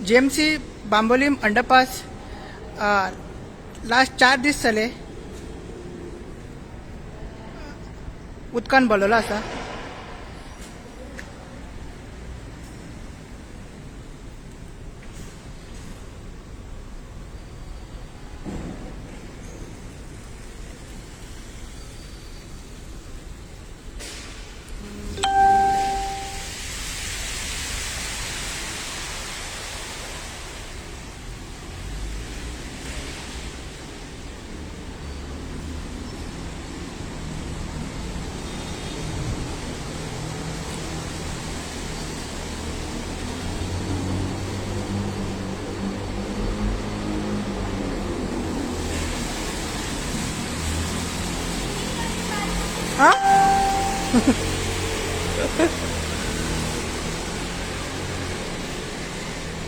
GMC Bambolim underpass last 4 दीस जाले उदकान भरलेलो आसा.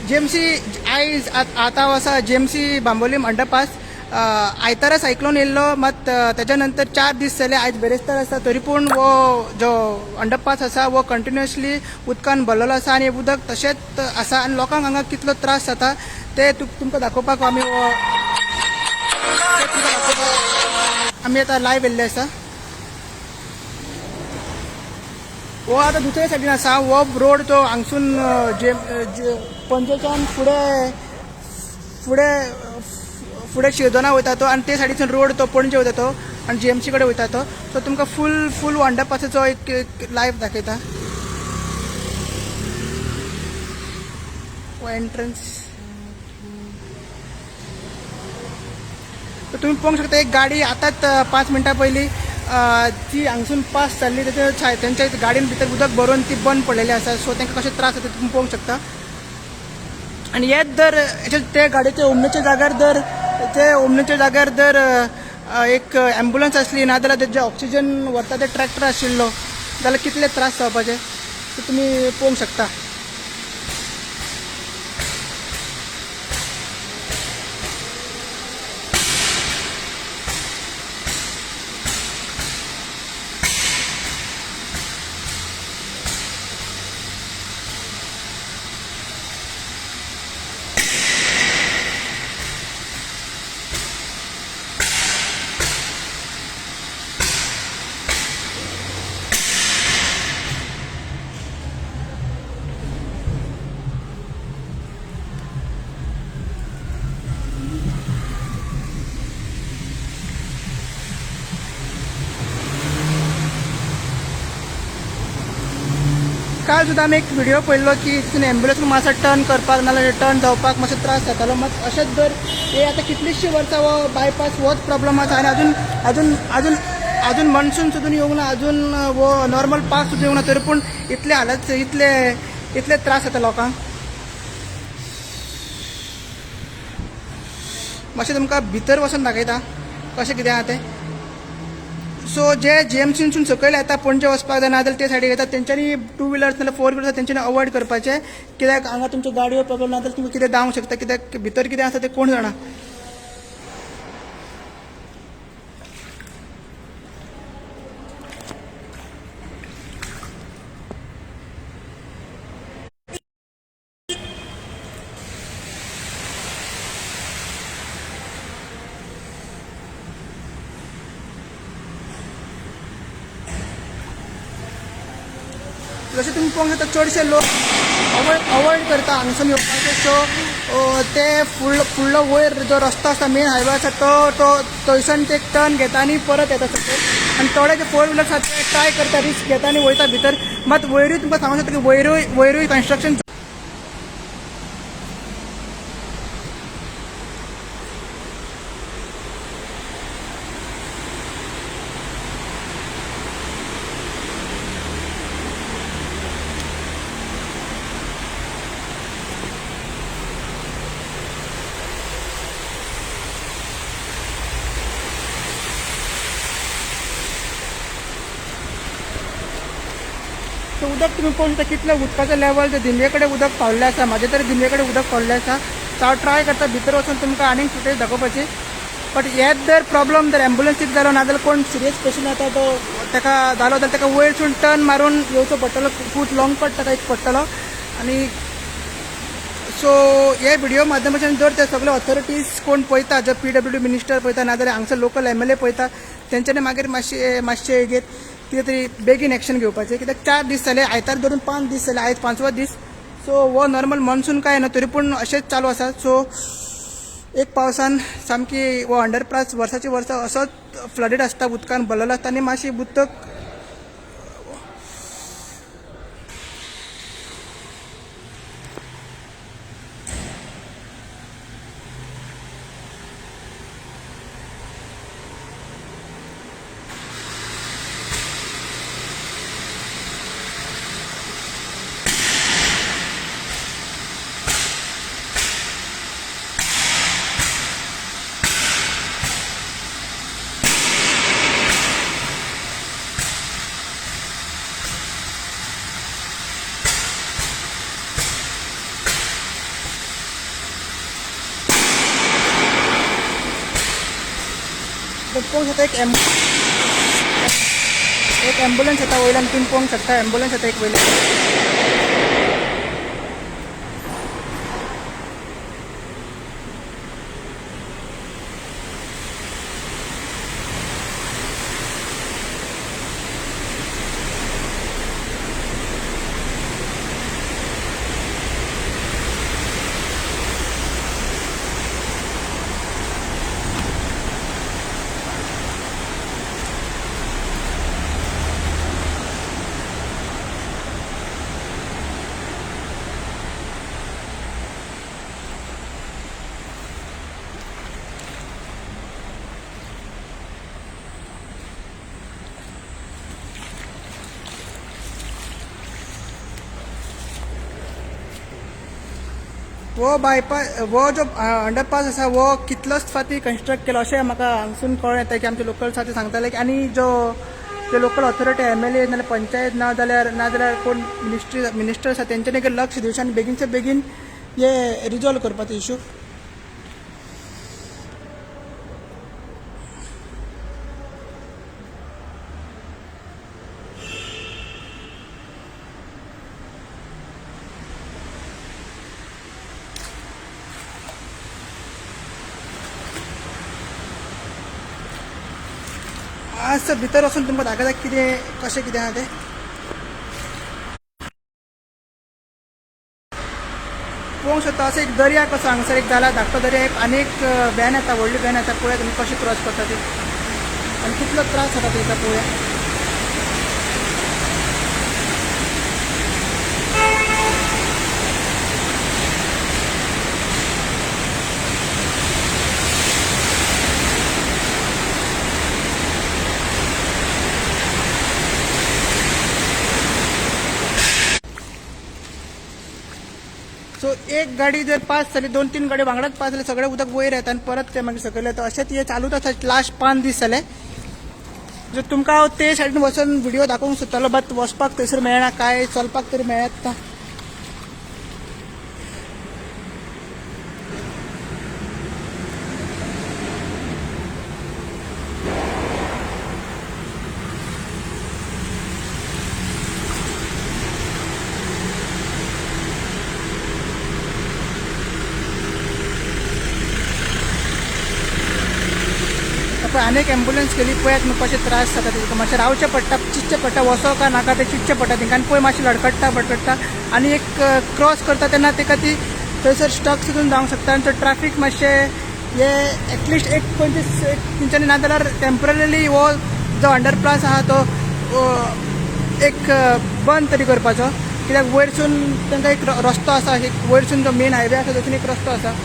जीएमसी आयज आतां आसा जीएमसी बांबोलीम अंडरपास. आयतारा सायक्लोन येयल्लो मात तेच्या नंतर 4 दीस जाले, आयज बेरेस्तार आसा, तरी पूण हो जो अंडरपास आसा हो कंटिन्युअसली उदकान भरलेलो आसा आनी उदक तशेंच आसा आनी लोकांक हांगा कितलो त्रास जाता ते तुमकां दाखोवपाक आमी आमी आतां लायव्ह येयल्ले आसा. हो आतां दुसऱ्या सायडीन आसा, हो रोड तो हांगसून पणजेच्यान फुडें फुडें फुडें शिरदोना वयता तो आनी ते सायडीसून रोड तो पणजे वयता तो आनी जीएमसी कडेन वयता तो. सो तुमकां फूल फूल अंडरपासाचो एक लायव्ह दाखयता. हो एंट्रन्स तुमी पळोवंक शकता. एक गाडी आतांच 5 मिनटां पयलीं ती हांगसून पास जाल्ली, तेच्या तेंच्या गाडयेन भितर उदक भरून ती बंद पडलेली आसा. सो तांकां कशे त्रास जाता तुमी पळोवंक शकता. आनी हेच जर ते गाडयेचे ओमनेच्या जाग्यार जर ते ओमनेच्या जाग्यार जर एक एम्बुलन्स आसली ना जाल्यार तेजे ऑक्सिजन व्हरता ते ट्रॅक्टर आशिल्लो जाल्यार कितले त्रास जावपाचे ते तुमी पळोवंक शकता. काल सुद्दां आमी एक व्हिडिओ पळयल्लो की तितून एम्बुलन्स मातसो टर्न करपाक नाजाल्यार टर्न जावपाक मातसो त्रास जातालो. मात अशेंच जर हे आतां कितलींशीं वर्सां हो बायपास होच प्रॉब्लम आसा आनी अजून अजून अजून अजून मॉन्सून सुद्दां येवंक ना, अजून हो नॉर्मल पावस सुद्दां येवंक ना, तरी पूण इतले हालत इतले इतले त्रास जाता लोकांक. मातशें तुमकां भितर वचून दाखयता कशें कितें आहा तें. सो जे जीएमसीनसून सकयल येता पणजे वचपाक जाय ना जाल्यार ते सायडीक येता तेंच्यांनी 2 व्हिलर्स नाल्यार 4 व्हिलर्स तेंच्यांनी अवॉयड करपाचें, कित्याक हांगा तुमच्यो गाडयो प्रॉब्लम ना जाल्यार तुमकां कितें जावंक शकता, कित्याक भितर कितें आसा तें कोण जाणा. जशें तुमी पळोवंक शकता चडशे लोक अवॉयड करता हांगसून येवपाचे. सो ते फुडलो वयर जो रस्तो आसा मेन हायवे आसा तो थंयसून ते टर्न घेता आनी परत येता सकयल. आनी थोडे जे 4 व्हिलर्स आसा ते ट्राय करता, रिस्क घेता आनी वयता भितर. मात वयरूय तुमकां सांगूंक शकता की वयरूय कन्स्ट्रक्शन. उदक तुमी पळोवंक शकता कितलें उदकाचें लेवल तें दिमये कडेन उदक पावल्लें आसा. म्हाजे तरी दिमये कडेन उदक पावल्लें आसा. सो हांव ट्राय करता भितर वचून तुमकां आनीक फुटेज दाखोवपाची. बट हेच जर प्रॉब्लम जर एम्बुलन्सीक जालो ना जाल्यार कोण सिरियस पेशंट येता तो ताका जालो जाल्यार ताका वयरसून टर्न मारून येवचो पडटलो, खूब लॉंग कट ताका एक पडटलो. आनी सो हे व्हिडिओ माध्यमाच्यान जर ते सगळे ऑथॉरिटीज कोण पळयता, जर पीडब्ल्यूडी मिनिस्टर पळयता नाजाल्यार हांगसर लोकल एमएलए पळयता, तेंच्यांनी मागीर मातशें मातशें घेत कितें तरी बेगीन एक्शन घेवपाचें. कित्याक 4 दीस जाले, आयतार धरून 5 दीस जाले, आयज 5वो दीस. सो हो नॉर्मल मॉन्सून काय ना, तरी पूण अशेंच चालू आसा. सो एक पावसान सामकी हो अंडरपास वर्साची वर्सां असोच फ्लडेड आसता, उदकान भरलेलो आसता आनी मातशी उदक पळोवंक शकता. एक एम्बुलन्स येता वयल्यान, तुमी पळोवंक शकता एम्बुलन्स येता एक वयल्यान. वो बायपास, वो जो अंडरपास आसा वो कितलोच फावटी कन्स्ट्रक्ट केलो अशें म्हाका हांगसून कळोन येता की आमचे लोकल आसा ते सांगताले की, आनी जो जे लोकल ऑथॉरिटी एमएलए नाजाल्यार पंचायत ना जाल्यार कोण मिनिस्टर आसा तेंच्यानी लक्ष दिवचें आनी बेगीनचे बेगीन हे रिजॉल्व करपाचो इशू. मातसो भितर वचून तुमकां दाखयता कितें कशें कितें आहा तें. पळोवंक शकता असो एक दर्या कसो हांगसर एक जाला, धाकटो दर्या. एक आनी एक व्हॅन येता, व्हडली व्हॅन येता. पळोवया तुमी कशी क्रॉस करता ती आनी कितलो त्रास जाता तेका पळोवया. सो एक गाडी जर पास जाली, 2-3 गाडी वांगडाच पास जाले, सगळें उदक वयर येता आनी परत ते मागीर सकयल येता. अशेंच हें चालूच आसा लास्ट 5 दीस जाले. जर तुमकां हांव ते सायडीन वचून व्हिडिओ दाखोवंक सोदतालो, बट वचपाक थंयसर मेळना, काय चलपाक तरी मेळत ना. अनेक एम्बुलन्स गेली, पळयात न्हू कशे त्रास जाता तेंकां. मातशें रावचें पडटा, चिंतचें पडटा वचो काय नाका तें चिंतचें पडटा तेंकां. आनी पळय मातशें लडखडटा बडखडटा आनी एक क्रॉस करता तेन्ना तेका ती थंयसर स्टक सुद्दां जावंक शकता. आनी तो ट्राफीक मातशें हे एटलिस्ट एक 25 एक तेंच्यांनी नाजाल्यार टेम्पररीली हो जो अंडरपास आहा तो एक बंद तरी करपाचो. कित्याक वयरसून तांकां एक रस्तो आसा, एक वयरसून जो मेन हायवे आसा थंयसून एक रस्तो आसा.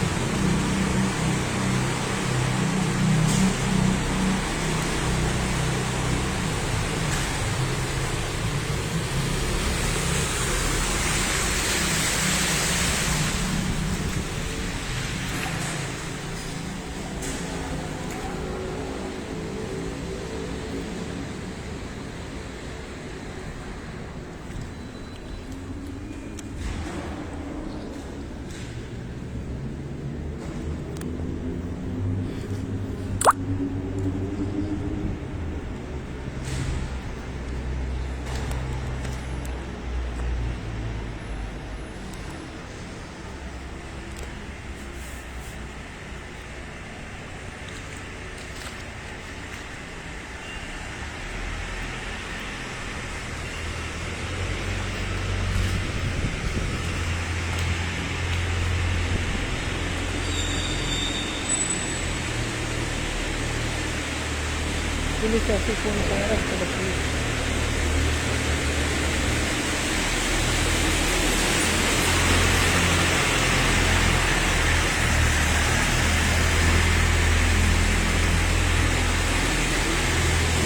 पुलीस ट्रॅफिक कोण खंय आसतलो पुलीस.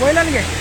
वयल्यान घे.